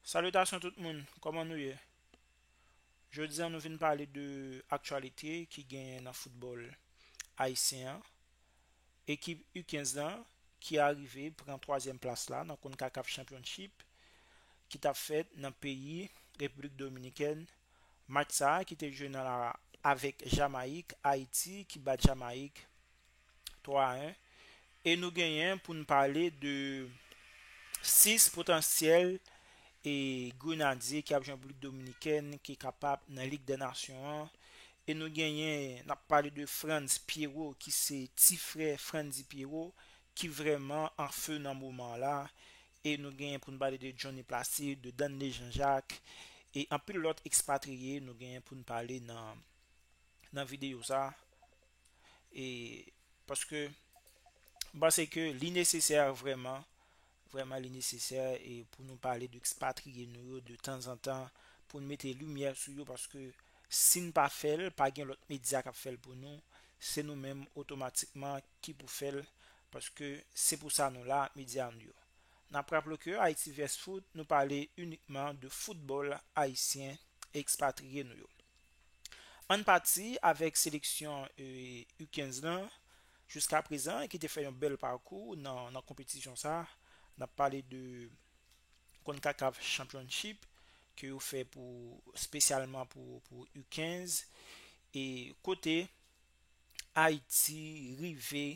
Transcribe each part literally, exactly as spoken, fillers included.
Salitasyon tout moun, kòman nou ye? Jodi a nou vin pale de aktyalite ki genyen nan foutbòl ayisyen an. Ekip U kenz lan ki arive pran twazyèm plas la nan CONCACAF Championship ki t ap fèt nan peyi Repiblik Dominikèn. Match sa a ki te jwe nan la avèk Jamayik, Ayiti ki bat Jamayik twa a en. E nou genyen pou n pale de sis potansyèl e Grenadye ki ap jwe an Repiblik Dominikèn ki kapab nan Lig dè Nasyon an. E nou genyen, n ap pale de Frantz Pierrot ki se ti frè Frantzy Pierrot ki vrèman an fe nan moman la. E nou genyen pou n pale de Johnny Placide, de Danley Jean-Jacques e anpil lòt ekspatriye nou genyen pou n pale nan, nan videyo sa. E paske m panse ke li nesesè vrèman, vrèman li nesesè e pou nou pale de ekspatriye nou yo de tanzantan, pou n mete limyè sou yo, paske si n pa fè l, pa gen lòt medya k ap fè l pou nou, se nou menm otomatikman ki pou fè l, paske se pou sa nou la, medya nou yo. N ap raple ke Haïti Vs Foot, nou pale inikman de foutbòl ayisyen ekspatriye nou yo. Ann pati avèk seleksyon e, U kenz lan, jiska prezan, ki te fè yon bèl pakou nan, nan konpetisyon sa. N ap pale de CONCACAF Championship ke yo fè pou, espesyalman pou, pou U kenz. E kote Ayiti rive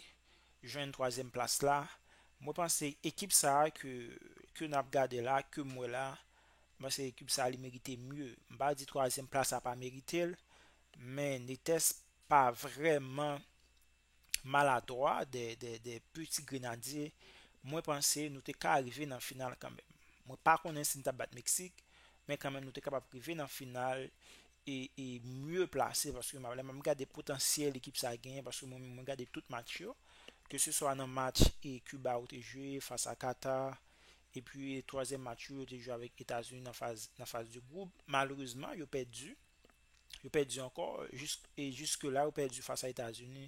jwenn twazyèm plas la. Mwen panse ekip sa a ke, ke n ap gade la, ke m wè la, mwen panse ekip sa a li merite mye. M pa di twazyèm plas la pa merite l, men Netès pa vrèman maladwa, de, de, de peti grenadye. Mwen panse nou te ka rive nan final kanmenm. Mwen pa konnen si n t ap bat Meksik, men kanmenm nou te kapab rive nan final e, e mye plase, paske m, lè m gade potansyèl ekip sa a genyen, paske mwen, mwen gade tout match yo, ke se swa nan match e Kiba yo te jwe fas a Kata, epi twazyèm match yo, yo te jwe avèk Etazini nan faz, nan faz de gwoup. Malerezman, yo pèdi. Yo pèdi ankò, jis, e jiske la, yo pèdi fas a Etazini.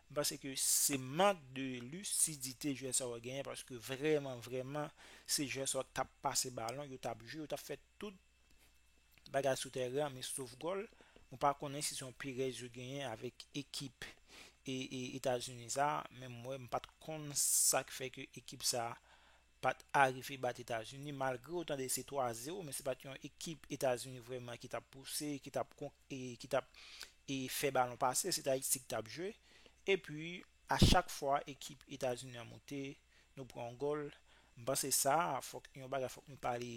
M panse ke se mank de lisidite jwè sa yo genyen, paske vrèman, vrèman, se jwè sa yo t ap pase balon, yo t ap jwe, yo t ap fè tout bagay sou teren an, men sof gòl. Mwen pa konnen si se yon perèz yo genyen avèk ekip e, e Etazini sa, men mwen, m pa t konn sa k fè ke ekip sa pa t arive bat Etazini, malgre w tande se twa zewo, men se pa t yon ekip Etazini vrèman ki t ap pouse, ki t ap kon-, e, ki t ap, e, fè balon pase, se t Ayiti ki t ap jwe. Epi, a chak fwa ekip Etazini an moute, nou pran yon gòl. M panse sa, fòk, yon bagay fòk nou pale,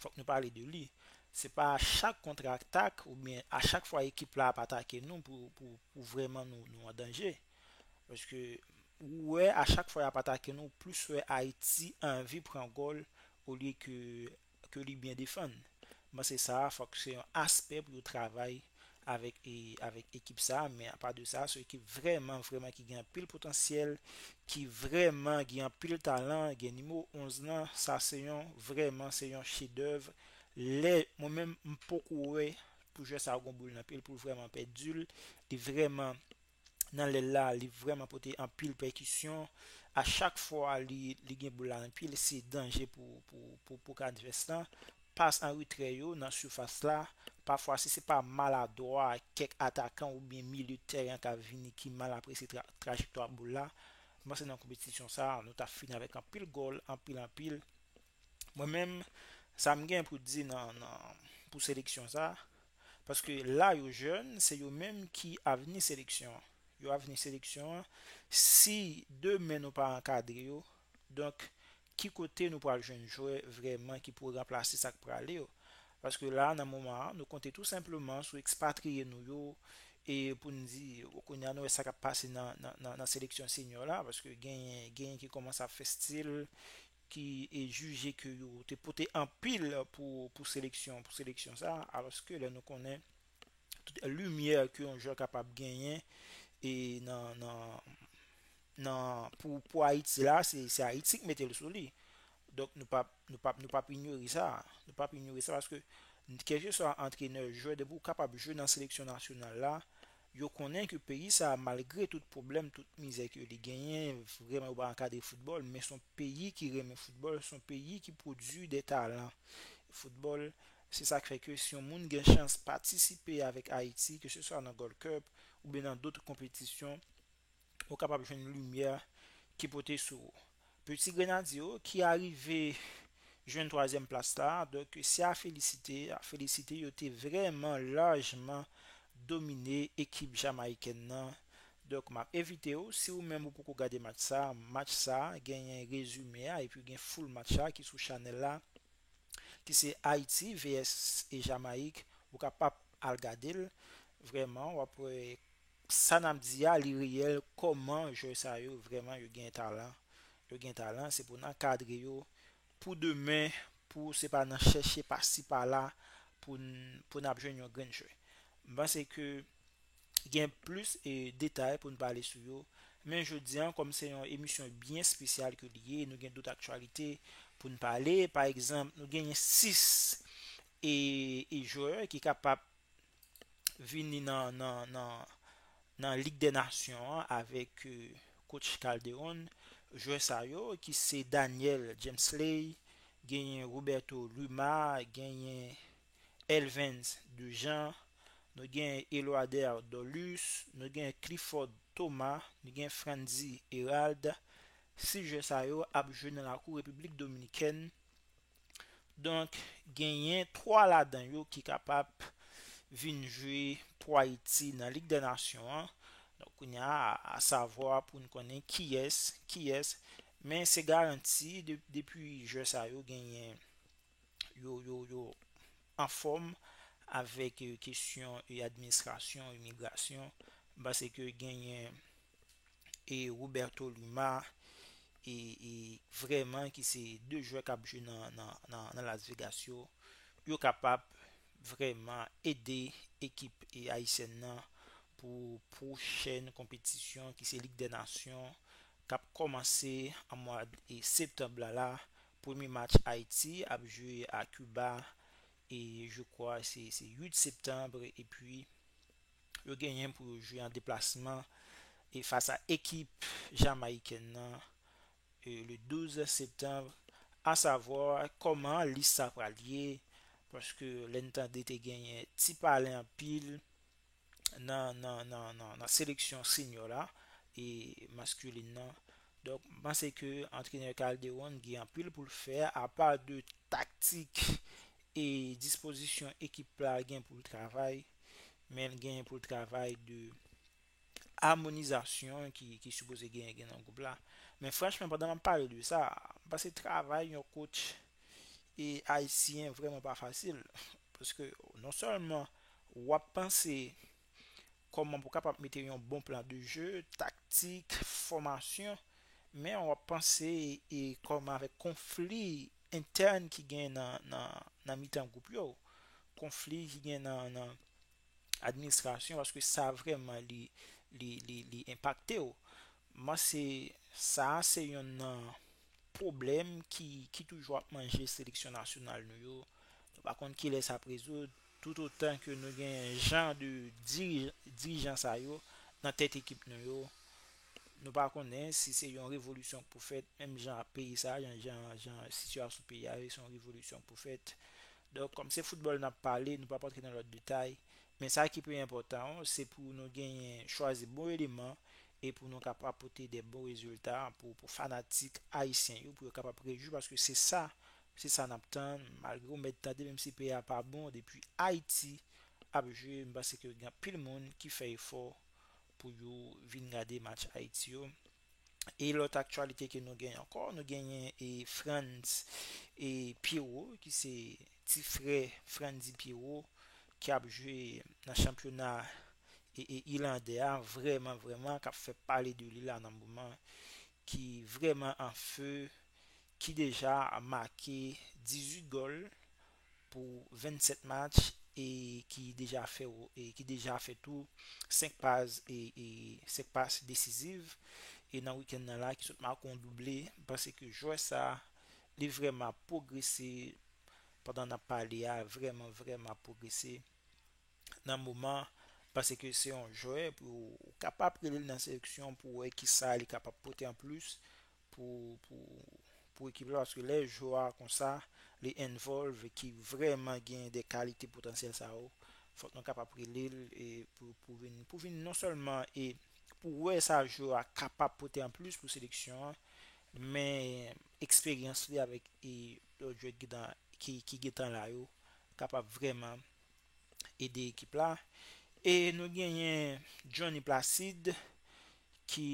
fòk nou pale de li. Se pa a chak kontra-atak oubyen a chak fwa ekip la ap atake nou pou, pou, pou vrèman nou, nou an danje. Paske ou wè, a chak fwa y ap atake nou, plis wè Ayiti anvi pran gòl olye ke, ke li byen defann. Mwen se sa, fòk se yon aspè pou yo travay avèk, e, avèk ekip sa, men apa de sa, se yon ekip vrèman, vrèman ki gen anpil potansyèl, ki vrèman gen anpil talan, gen nimewo onz lan, sa se yon, vrèman se yon chedèv. Lè, mwen menm, m poko wè pou jwè sa gon boul nan pye l, pou l vrèman pèdi l, li vrèman nan lèl la, li vrèman pote anpil pèkisyon. A chak fwa li, li gen boul la nan pye l, se danje pou, pou, pou, pou Kadvès lan. Pas an retrè yo nan sifas la, pafwa si se pa maladwa kèk atakan oubyen milye tèren an ka vini ki mal apresye tra-, trajektwa boul la, m panse nan konpetisyon sa, nou t ap fini avèk anpil gòl, anpil, anpil. Mwen menm, sa m gen pou di nan, nan, pou seleksyon sa, paske la yo jèn, se yo menm ki avni seleksyon an. Yo avni seleksyon an. Si demen nou pa ankadre yo, donk, ki kote nou pral jwenn jwè vrèman ki pou ranplase sa k prale yo? Paske la, nan moman an, nou konte tou senpleman sou ekspatriye nou yo, e pou n di, kounye a nou wè sa k ap pase nan, nan, nan, nan seleksyon senyò la, paske genyen, genyen ki kòmanse ap fè stil, ki, e, jije ke yo te pote anpil pou, pou seleksyon, pou seleksyon sa, alòske lè nou konnen tout limyè ke yon jwè kapab genyen, e nan, nan, nan, pou, pou Ayiti la, se, se Ayiti ki mete l sou li. Donk, nou p ap, nou p ap, nou p ap inyore sa. Nou p ap inyore sa paske, kèlkeswa antrenè, jwè, depi w kapab jwe nan seleksyon nasyonal la, Yo konnen ke peyi sa a, malgre tout pwoblèm, tout mizè ke li genyen, vrèman yo pa ankadre foutbòl, men se yon peyi ki renmen foutbòl, se yon peyi ki pwodui de talan foutbòl. Se sa k fè ke si yon moun gen chans patisipe avèk Ayiti, ke se swa nan Gold Cup oubyen nan dòt konpetisyon, ou kapab jwenn limyè ki pote sou ou. Peti Grenadye yo ki arive jwenn twazyèm plas la, donk se a felisite, a felisite, yo te vrèman lajman domine ekip jamayikèn nan. Donk m ap envite w, si ou menm ou poko gade match sa, match sa genyen rezime a epi gen full match la ki sou chanèl la, ki se Ayiti V S e Jamayik, ou kapab al gade l. Vrèman, w ap wè sa n ap di a, li reyèl, kòman jwè sa yo vrèman yo gen talan. Yo gen talan, se pou n ankadre yo pou demen, pou se pa nan chèche pasi pala pou n, pou n ap jwenn yon grenn jwè. M panse ke gen plis e detay pou n pale sou yo. Men jodi a, kòm se yon emisyon byen espesyal ke li ye, nou gen dòt aktyalite pou n pale. Pa egzanp, nou genyen sis e, e jwè ki kapab vini nan, nan, nan, nan Lig dè Nasyon an avèk e, coach Calderon. Jwè sa yo ki se Daniel Jamesley, genyen Roberto Luma, genyen Elvens Dejean, nou gen Eloader Dorlus, nou gen Clifford Thomas, nou gen Frandy Herald. Sis jwè sa yo ap jwe nan lakou Repiblik Dominikèn. Donk, genyen twa ladan yo ki kapab vin jwe pou Ayiti nan Lig dè Nasyon an. Donk, kounye a, a savwa pou n konnen kiyès, kiyès. Men se garanti, de, depi jwè sa yo genyen yo, yo, yo anfòm avèk e, kesyon e, administrasyon, imigrasyon. M panse ke genyen e Roberto Lima e, e vrèman ki se de jwè k ap jwe nan, nan, nan, nan Las Vegas yo, yo kapab vrèman ede ekip e ayisyèn nan pou pwochèn konpetisyon ki se Lig dè Nasyon k ap kòmanse an mwa e septanm la la. Premye match Ayiti ap jwe a Kiba e je kwa se, se uit septanm epi yo genyen pou yo jwe an deplasman e fas a ekip jamayikèn nan e, le douz septanm, a savwa kòman lis sa pral ye, paske lè n tande te genyen ti pale anpil nan, nan, nan, nan, nan seleksyon senior la e maskilin nan. Donk, m panse ke antrenè Calderon gen anpil pou l fè, apa de taktik e dispozisyon ekip la gen pou l travay, men l gen pou l travay de amonizasyon ki, ki sipoze genyen gen nan gwoup la. Men franchman, pandan m ap pale de sa, m panse travay yon coach e ayisyen vrèman pa fasil. Paske non sèlman w ap panse kòman pou kapab mete yon bon plan de jeu, taktik, fòmasyon, men w ap panse e kòman avèk konfli entèn ki gen nan, nan, nan mitan gwoup yo, konfli ki gen nan, nan administrasyon, paske sa vrèman li, li, li, li enpakte w. Mwen se, sa se yonn nan pwoblèm ki, ki toujou ap manje seleksyon nasyonal nou yo. Nou pa konn kilè sa ap rezoud, toutotan ke nou gen jan de diri-, dirijan sa yo nan tèt ekip nou yo. Nou pa konnen si se yon revolisyon k pou fèt, menm jan peyi sa, jan, jan, jan sitiyasyon peyi a ye, se yon revolisyon k pou fèt. Donk, kòm se foutbòl n ap pale, nou p ap antre nan lòt detay. Men sa ki pi enpòtan an, se pou nou genyen, chwazi bon eleman e pou nou kapab pote de bon rezilta pou, pou fanatik ayisyen yo, pou yo kapab rejwi, paske se sa, se sa n ap tann, malgre w mèt tande, menm si peyi a pa bon, depi Ayiti ap jwe, m panse ke gen anpil moun ki fè efò pou yo vin gade match Ayiti yo. E lòt aktyalite ke nou genyen ankò, nou genyen e Frantz e Pierrot, ki se ti frè Frandy Pierrot, ki ap jwe nan chanpyona e, e ilandè a, vrèman, vrèman, k ap fè pale de li la nan moman, ki vrèman an fe, ki deja make dizuit gòl pou vennsèt match e ki deja fè, e ki deja fè tou senk pas e, e senk pas desiziv. E nan wikenn nan la, ki sot make yon double, m panse ke jwè sa, li vrèman ap pwogrese pandan n ap pale a, vrèman, vrèman ap pwogrese. Nan moman, Paske se yon jwè pou ou kapab rele l nan seleksyon pou wè kisa li kapab pote an plis pou, pou, pou ekip la, paske lè jwè a konsa, li involve, ki vrèman gen de kalite potansyèl sa yo, fòk nou kapab rele l e pou, pou vin, pou vin non sèlman e pou wè sa jwè a kapab pote an plis pou seleksyon an, men eksperyans li avèk e lòt jwè ki, ki, ki gentan la yo kapab vrèman ede ekip la. E nou genyen Johnny Placide ki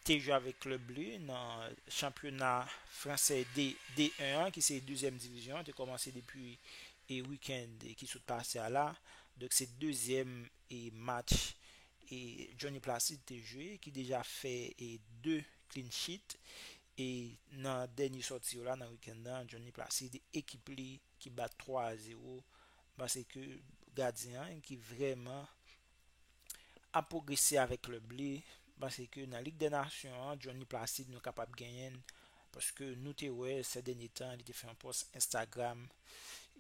te jwe avèk klèb li nan chanpyona fransè D, D un an, ki se dezyèm divizyon, te kòmanse depi e wikenn ki sot pase a la. Donk se dezyèm e match e Johnny Placide te jwe, ki deja fè e de clean sheet. E nan dènye sòti yo la, nan wikenn nan, Johnny Placide, ekip li ki bat twa a zewo, paske gadyen an ki vrèman ap pwogrese avèk klèb li, paske nan Lig dè Nasyon an, Johnny Placide nou kapab genyen l, paske nou te wè sè dènye tan, li te fè yon pòs Instagram,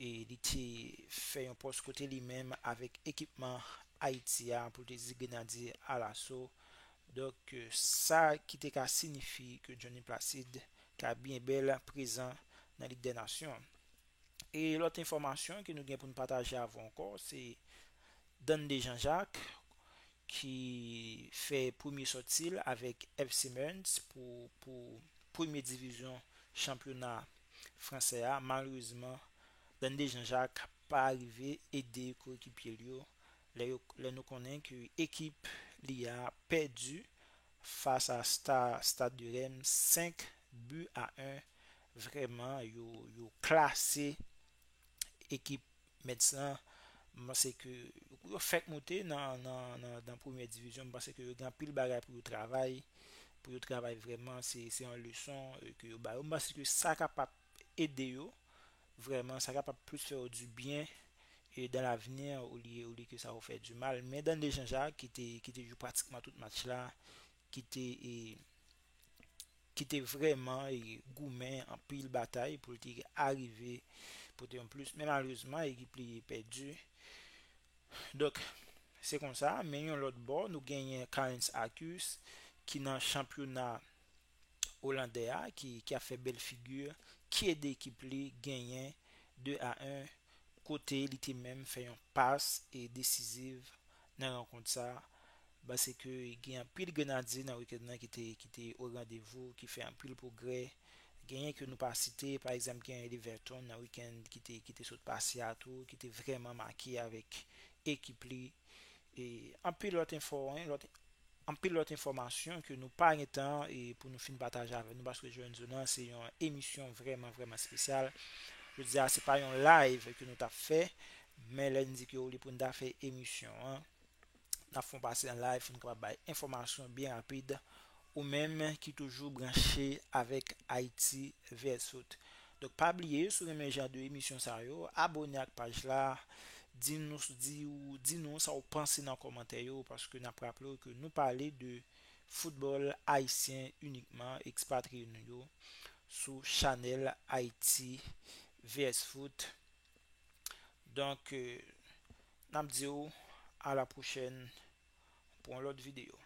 e li te fè yon pòs kote li menm avèk ekipman Ayiti a, pou l te di Grenadye Alaso. Donk, sa ki te ka sinifye ke Johnny Placide ka byen bèl prezan nan Lig dè Nasyon. E lòt enfòmasyon ke nou gen pou n pataje avè w ankò, se Dande Jean-Jacques ki fè premye sòti l avèk F C Metz pou, pou premye divizyon chanpyona fransè a. Malerezman, Dande Jean-Jacques pa rive ede koekipye l yo lè, yo, lè nou konnen ke ekip li a pèdi fas a Sta, Stade de Rennes, senk bi a en. Vrèman, yo, yo klase ekip Metz lan. M panse ke yo fèk monte nan, nan, nan, nan premyè divizyon. M panse ke yo gen anpil bagay pou yo travay. Pou yo travay vrèman, se, se yon leson e, ke yo ba yo. M panse ke sa kapab ede yo. Vrèman, sa kapab plis fè yo di byen e dan lavni, olye, olye ke sa yo fè di mal. Men Dande Jean-Jacques, ki te, ki te jwe pratikman tout match la, ki te, e, ki te vrèman e, goumen anpil batay pou l te arive pote yon plis. Men malerezman, ekip li pèdi. Donk, se konsa, men yon lòt bò, nou genyen Carens Arcus, ki nan chanpyona olandè a, ki, ki ap fè bèl figi, ki ede ekip li genyen de a en, kote li te menm fè yon pas e desiziv nan rankont sa, paske gen anpil Grenadye nan wikenn nan ki te, ki te o randevou, ki fè anpil pwogrè. Genyen ke nou pa site, pa egzanp, gen Everton nan wikenn ki te, ki te sot pase a tou, ki te vrèman make avèk ekip li. E anpil lòt enfo, lòt, anpil lòt enfòmasyon ke nou pa gen tan e pou nou fin pataje avè nou, paske Jwenn Zòn nan se yon emisyon vrèman, vrèman espesyal. Jodi a, se pa yon live ke nou t ap fè, men lè n di ke olye pou n ta fè emisyon an, n ap fè yon pase nan live pou n kapab bay enfòmasyon byen rapid, ou menm ki toujou branche avèk Ayiti V S Foot. Donk, pa bliye, si w renmen jan de emisyon sa yo, abòne ak paj la, di nou, di, di nou sa w panse nan kòmantè yo, paske n ap raple w ke nou pale de foutbòl ayisyen inikman, ekspatriye nou yo, sou chanèl Ayiti V S Foot. Donk, e, n ap di w a la pwochèn pou yon lòt videyo.